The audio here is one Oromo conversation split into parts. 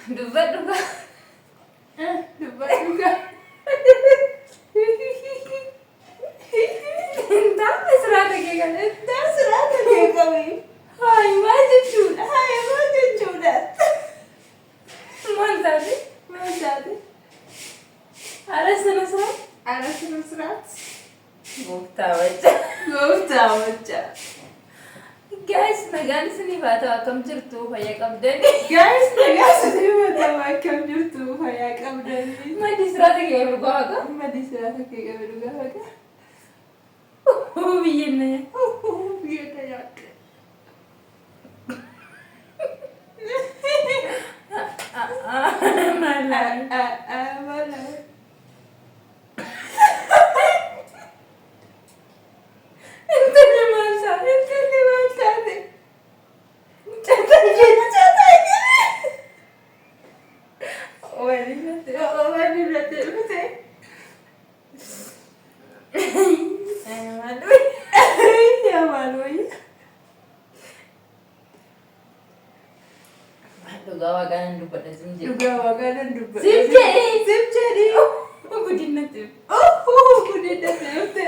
Dubbadhu kaa. Dubbadhu kaa. Intaan siraata kee kana. Intaan siraata kee qabi. Hayi maal jechuudha? Hayi maal jechuudha? Maal taate? Maal taate? Ara sana siraat. Ara sana siraat. Gooftaa wajja. Gooftaa wajja. Guys, nagaan isiniif haa ta'u, akkam jirtu, fayya qabdanii? Guys, nagaa isiniif haa ta'u, akkam jirtu, fayyaa qabdanii? Maddi siraata kee qabu dhugaa waaqa. Maddi siraata kee qabu dhugaa waaqa. Biyyeen na Biyyeen na nyaatte. Maal? Maal? Intalli maal taate? Intalli maal taate? Mucaa taa'ee. Mucaa taa'ee. Waliin natti. Waliin natti dhufte. Maal? Yaa maal wayya? Dhugaa waaqaa nan dubbadha sim jedhe. Dhugaa waaqaa nan dubbadha. Sim jedhi. Sim jedhi. Guddina natti. Guddina natti dhufte.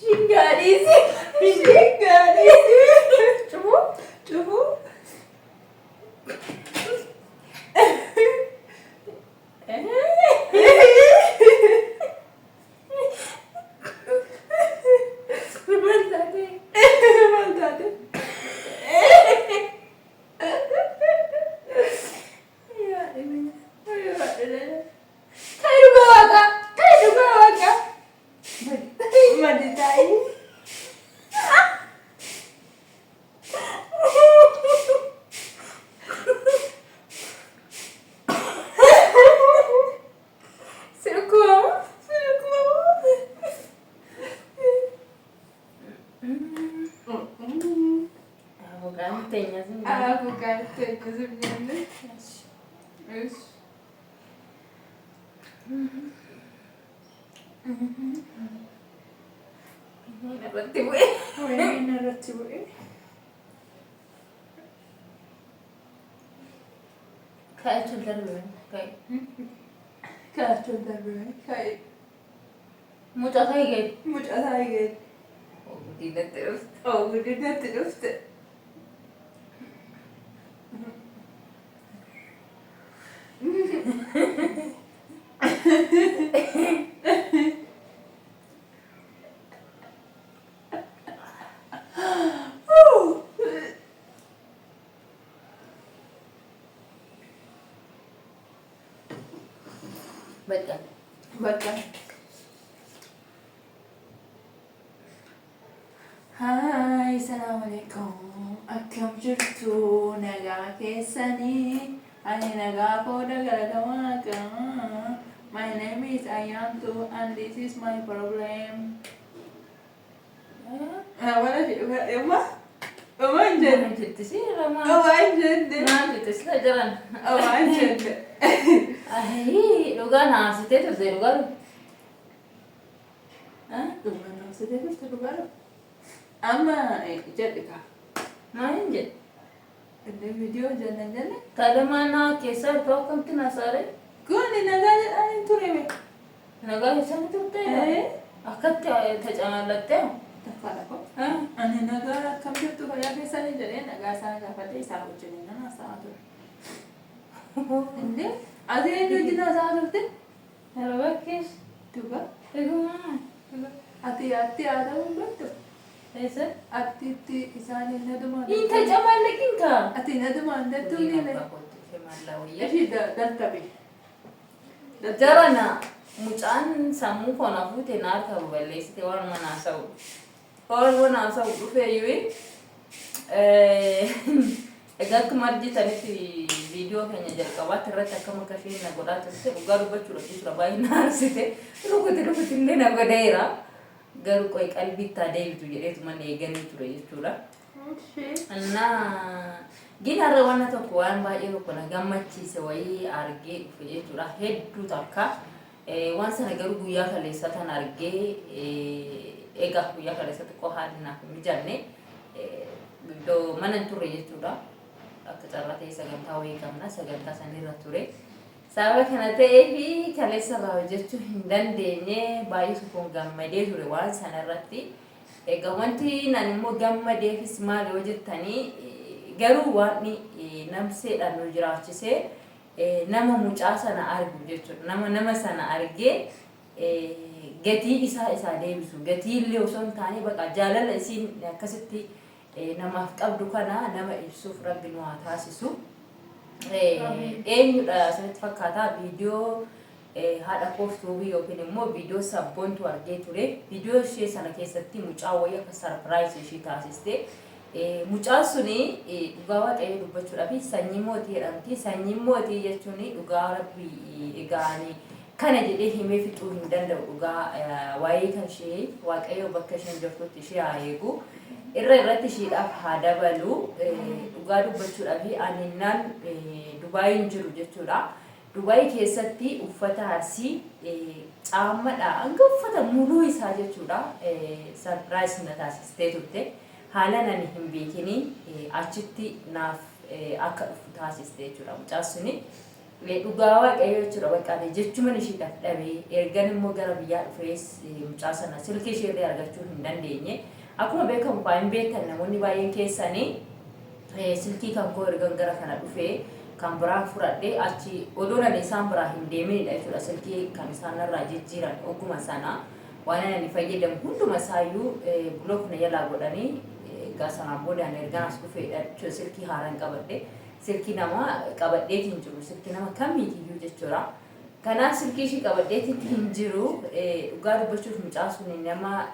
Shingaadhiisi. Shingaadhiisi. Cufuu. Cufuu. Maal taate? Maal taate? Ta'i dhugaa waaqaa. Ta'i dhugaa waaqaa. Madi ta'i. Si dhukkubamu? Si dhukkubamu? Abukaan teenya sin jenne. Abukaan teenya sin jenne. Ish. Irratti bu'e. Wayii irratti bu'e. Ka'achuun darbe. Ka'e. Ka'achuun darbe. Ka'e. Mucaa ta'e ga'e. Mucaa ta'e ga'e. Guddinatti dhufte. Oh, guddinatti dhufte. Bakka. Bakka. Hi, salaam alaikum. Akkam jirtu, nagaa keessanii? Ani nagaa kooda galatamaa qaba. My name is Ayantu and this is my problem. Uma? Uma hin jenne. Maal jette si ramaa? Uma hin jenne. Maal jette sila jiran? Uma hin jenne. Ayii dhugaa naasitee turte dhugaa. Dhugaa naasitee turte dhugaa. Amma jedhi kaa. Maal hin jedhe? Inni viidiyoo jenna jenne. Taadhamaa naa keessaa ta'u akkamtti naasaare? Kuni nagaa jedhaan hin ture be. Nagaa keessaa turte? Akkatti tacamallattee? Takkaa lafa. Ani nagaa akkam jirtu fayyaa keessanii jedhee nagaa isaan gaafadhe, isaan wajjin nan haasa'aa ture. Indee ati eenyu wajjin haasa'aa turte? Yeroo bakkees. Dhugaa. Dhugumaa. Ati atti haa ta'uu hin beektu. Eessa? Atti itti isaanii nadumaan. Hin tacamallaqin kaa. Ati nadumaan dattuu ni le. Ishii dartabe. Jarana mucaan sammuu koo na fuute, na harka baballeessite, waanuma naasa'u waanuma naasa'u dhufeeyyuu. Egaa akkuma argitanitti viidiyoo keenya jalqabaatti irratti akkam akka isheen na godhaa turte, dhugaa dubbachuudhaaf jechuudha, baay'ee na aarsite, rukuti rukuti illee na godheera, garuu qoy qalbii itti deebitu jedheetu mana eeganii ture jechuudha. Innaa gin har'a waan tokko, waan baay'ee tokko na gammachiise wayii argee dhufe jechuudha. Hedduu takka waan sana garuu guyyaa kaleessa tan argee. Egaa guyyaa kaleessa xiqqoo haalli naaf hin mijanne, iddoo mana hin turre jechuudha. Akka carraa ta'e sagantaa wayii qabna. Sagantaa sanirra ture. Sababa kana ta'eef kaleessa irraa hojjechuu hin dandeenye. Baay'ee tokkoon gammadee ture waan sanarratti. Egaa wanti nan immoo gammadeefis maal yoo jettanii, garuu waan namseedhaan nu jiraachisee nama mucaa sana argu jechuudha. Nama nama sana argee gatii isaa isaa deebisu. Gatii illee osoo hin taane baqa jaalala isiin akkasitti namaaf qabdu kana nama ibsuuf Rabbi nu haa taasisu. Eenyudha isinitti fakkaata? Viidiyoo haadha kooftuubii yookiin immoo viidiyoo Sabboontu argee ture. Viidiyoo ishee sana keessatti mucaa wayii akka surprise ishii taasiste. Mucaan suni dhugaa Waaqayyoo dubbachuudhaaf Sanyii Mootii jedhamti. Sanyii Mootii jechuun dhugaa Rabbii egaa ani kana jedhee himee fixuu hin danda'u, dhugaa waa'ee kan ishee Waaqayyoo bakka isheen jirtutti ishee haa eegu. Irra irratti isheedhaaf haa dabalu. Dhugaa dubbachuudhaaf ani naan Dubaayin jiru jechuudha. Dubaay keessatti uffata Arsii caammadha hanga uffata muluu isaa jechuudha surprise na taasistee turte. Haalan ani hin beekini achitti naaf akka dhufu taasiste jechuudha mucaan suni. Dhugaa Waaqayyoo jechuudha, bakka ani jechuman ishiidhaaf dhabee ergan immoo gara biyyaa dhufees mucaa sana silkii ishee illee argachuu hin dandeenye. Akkuma beekamu kaa hin beektan namoonni baay'een keessanii, silkii kan koo ergan gara kana dhufee kan biraan fudhadhe achi odoon ani isaan biraa hin deeminidha jechuudha silkii kan isaan narraa jijjiiran. Ogguma sana waan ani fayyadamu hunduma isaayyuu block na jalaa godhanii, egaa sanaan booda ani ergaan as dhufeedha jechuudha silkii haaraan qabadhe. Silkii nama qabadheetiin jiru, silkii nama kamiitiyyuu jechuudha. Kanaaf silkii ishii qabadheetitti hin jiru. Dhugaa dubbachuuf mucaan sun nama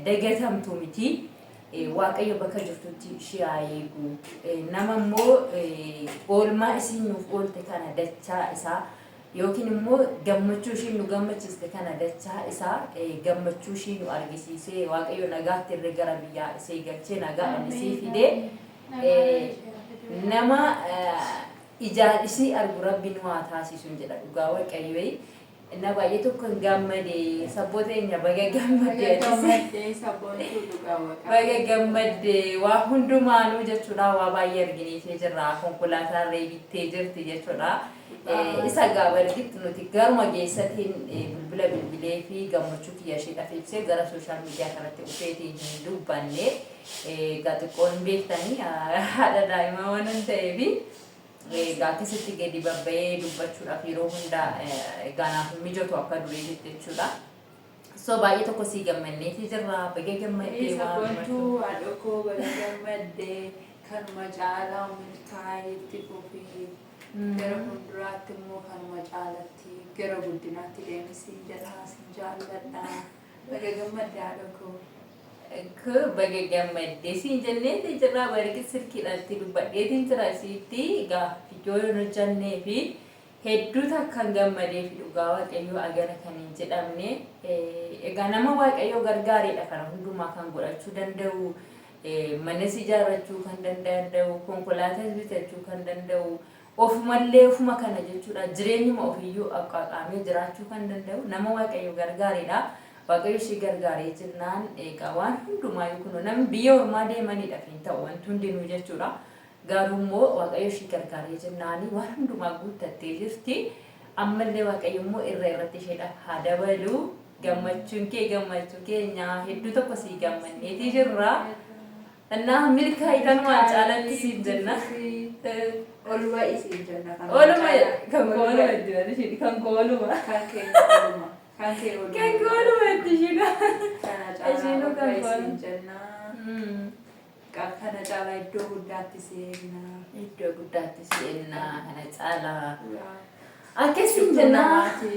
dagatamtu miti. Waaqayyo bakka jirtutti ishee haa eegu. Nama immoo oolmaa isiin nuuf oolte kana dachaa isaa, yookiin immoo gammachuu ishiin nu gammachiiste kana dachaa isaa gammachuu ishii nu argisiisee, Waaqayyo nagaatti irree gara biyyaa isee galchee nagaadhaan isii fidee nama ijaan isii argu Rabbi nu haa taasisu jedha dhugaa Waaqayyoo. Na baay'ee tokko hin gammade. Sabboo teenya, baga gammadde Baga atis. gammaddee, Sabboontuu, dhugaa Waaqaa. Baga gammadde waa hundumaanuu jechuudha. Waa baay'ee argineetee jirra. Konkolaataa illee bittee jirti jechuudha. Isa gaabargitti nuti garuma geessatiin bilbila bilbilee fi gammachuu kiyya isheedhaaf ibsee gara social media kanatti dhufeetiin hin dubbanne. Egaa xiqqoo hin beektanii, haadha daa'imaa waan ta'eefi. Egaa akkasitti gadi babba'ee dubbachuudhaaf yeroo hunda egaa naaf hin mijatu akka duriititti jechuudha. So baay'ee tokko sii gammanneetii jirra. Baga gammaddee waan Sabboontuu haadha koo, baga gammaddee. Kanuma caalaa milkaa'ee itti fufii. Gara fuulduraatti immoo kanuma caalatti gara guddinaatti deemisiin jedha, sin jaalladha. Baga gammadde, haadha koo. Baga gammaddee siin jenneeti jirra. Bargi silkiidhaan dubbadheetiin jira isiitti. Egaa viidiyoo hin hojjannee fi hedduu takkan gammadee fi dhugaa Waaqayyoo agana kan hin jedhamne. Egaa nama Waaqayyoo gargaareedha kana hundumaa kan godhachuu danda'u, manas ijaarrachuu kan danda'u, konkolaataas bitachuu kan danda'u, ofumallee ofuma kana jechuudha jireenyuma ofiyyuu abqaaqaamee jiraachuu kan danda'u nama Waaqayyo gargaareedha. Waaqayyo ishee gargaaree jennaan egaa waan hundumaayyuu kunoo namni biyya ormaa deemaniidhaaf hin ta'u wanti hundinuu jechuudha. Garuu immoo Waaqayyo ishee gargaaree jennaanii waan hundumaa guuttattee jirti. Ammallee Waaqayyo immoo irra irratti isheedhaaf haa dabalu. Gammachuun kee gammachuu keenya, hedduu tokko sii gammanneetii jirra. Innaa milkaa'ii kanumaan caalatti siin jenna. Ol ba'i siin jenna. Kanuma Ooluma caalaa. kan koo ooluma itti jedhan isheen kan koo ooluma. Kan keenya ooluma. Kan kee ooluma. Kan koo ooluma itti isheen. Kana caalaa Isheenuu ol kan ba'i koo siin ooluma. jenna. Kana caalaa iddoo guddaatti seenna. Iddoo guddaatti seenna kana caalaa. Yaa. Akkasiin Cimtuu jenna. namaati.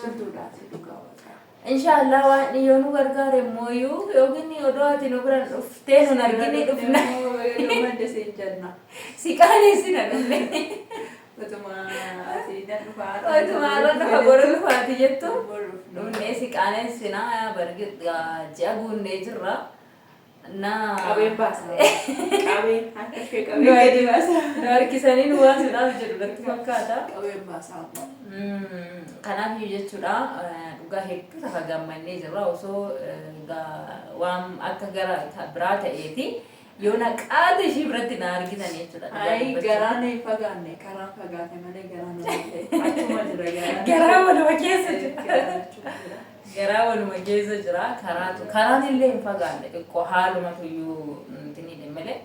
Cimtuudhaati, dhugaa Waaqaa. Inshaallah waan dhiyyoo nu gargaare immoo yookiin odoo ati nu biraan dhuftee nun argine dhufna. Gammadde siin jenna. Si qaaneessina dhufne. Utuma asii nan dhufaa. Utuma har'a dhufa boru dhufaati jettu. Boru dhufna. Dhufnee si qaaneessina, bargi ji'a guunnee jirra. Na Qabeen baasa. Qabeen akka ishee Nu qabeen gadi baasa. Nu harkisanii nu baasuudhaaf jedhu natti fakkaata. Qabeen baasa amma. Kanaaf iyyuu jechuudha dhugaa hedduu takka gammannee jirra. Osoo waan akka gara biraa ta'eeti. Yoo na qaata ishii biratti na argitan jechuudha. Dhugaa Ayi, dubbachuuf. garaan hin fagaanne, karaan fagaate malee garaan hin achuma jira garaan. Garaa waluma keessa jira. Garaan achuma jira. Garaa waluma keessa jira. Karaatu karaan illee hin fagaanne, xiqqoo haalumatu iyyuu intini malee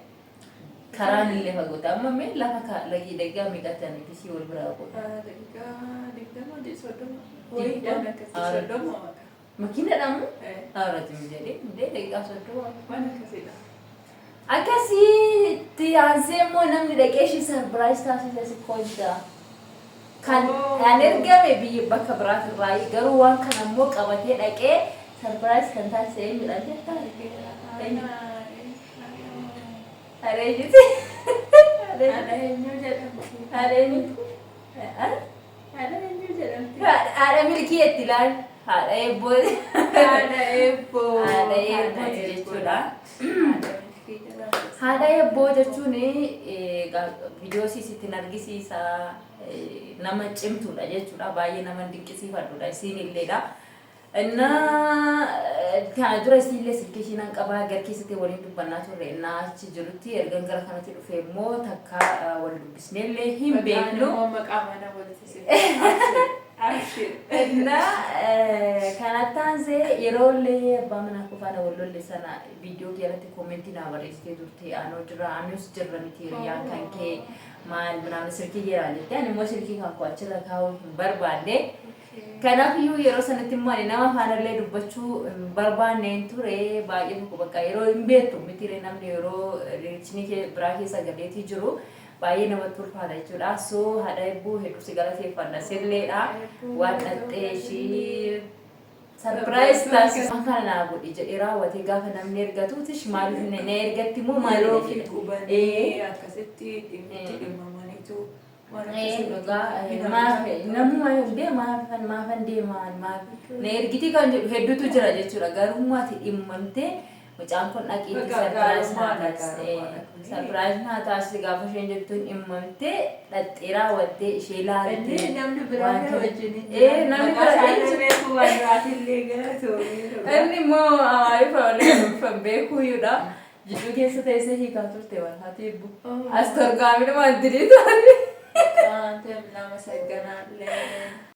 karaan illee fagoote. Amma mee lafa lagii daqiiqaa meeqatti ani ishii wal biraa godha? 20, 30. Wayii 20? waan akkasii 30 maqaa. Makiinadhaamu? Haarati jedhee indee daqiiqaa 30. Waan akkasiidha. Akkasitti aansee immoo namni dhaqee ishii surprise taasise si jira. Kan Oh. kan ergame biyya bakka biraatirraa, garuu waan kana immoo qabatee dhaqee surprise kan taasise eenyudha jettaa? Haadha eenyuti? Haadha eenyu jedhamti? Haadha eenyuti? Haadha eenyu jedhamti? Haadha Milkii itti ilaali. Haadha Eebboo. Haadha Eebboo. Haadha Eebbooti jechuudha. Haadha Milkii jedhamti. Haadha Eebboo jechuun viidiyoo sittin argisiisa, nama cimtuudha jechuudha. Baay'ee nama dinqisiifadhudha isiin illeedha. Innaa kana dura isiillee silkii ishii nan qabaa, gara keessatti waliin dubbannaa turre. Innaa achi jirutti erga gara kanatti dhufe immoo takka wal dubbisneellee hin beeknu. Immoo maqaa mana walitti si. Abshir. Innaa kanatti aansee yeroo illee abbaa manaa koo faana wal lolle sana viidiyoo kee irratti comment naa barreessitee turte, "Anoo jira, anis jirra miti, hiriyaan kan kee maal minaamin silkii jedhaa," jette. Ani immoo silkii kan koo achirra kaa'uu hin barbaanne. Kanaaf iyyuu yeroo sanatti immoo ani nama faanallee dubbachuu hin barbaanneen ture baay'ee tokko. Bakka yeroo hin beektu miti, namni yeroo relation biraa keessa galeetii jiru baay'ee namatti ulfaata jechuudha. So haadha Eebbuu, hedduu si galateeffadha silleedha. Waan dhattee ishii surprise taasisu. "Waan kana naa godhi," jedhee raawwatee gaafa namni ergatu, tish, maaliif na ergatti immoo Yeroo maaliif fi jedha. qubanii akkasitti itti dhimmamaniitu waan akkasii Dhugaa maaf namuma hundee maafan maafan deemaan maaf na ergiti kan jedhu hedduutu jira jechuudha. Garuu ati dhimmamtee, "Mucaan kun dhaqiitti surprise naa taasise, surprise naa taasise," gaafa isheen jettuun dhimmamtee dhaxxee raawwattee ishee Inni laaltee. namni biraa wajjin Namni maqaa biraa isaanii beekuu waan biraatillee galatoomee. Inni immoo Amaariffaa malee Oromoffaan beekuuyyuudha. Jidduu keessa teessee hiikaa turte waan haati Eebbu. Astorgaamidhuma addirii taate. Nama sagganaallee.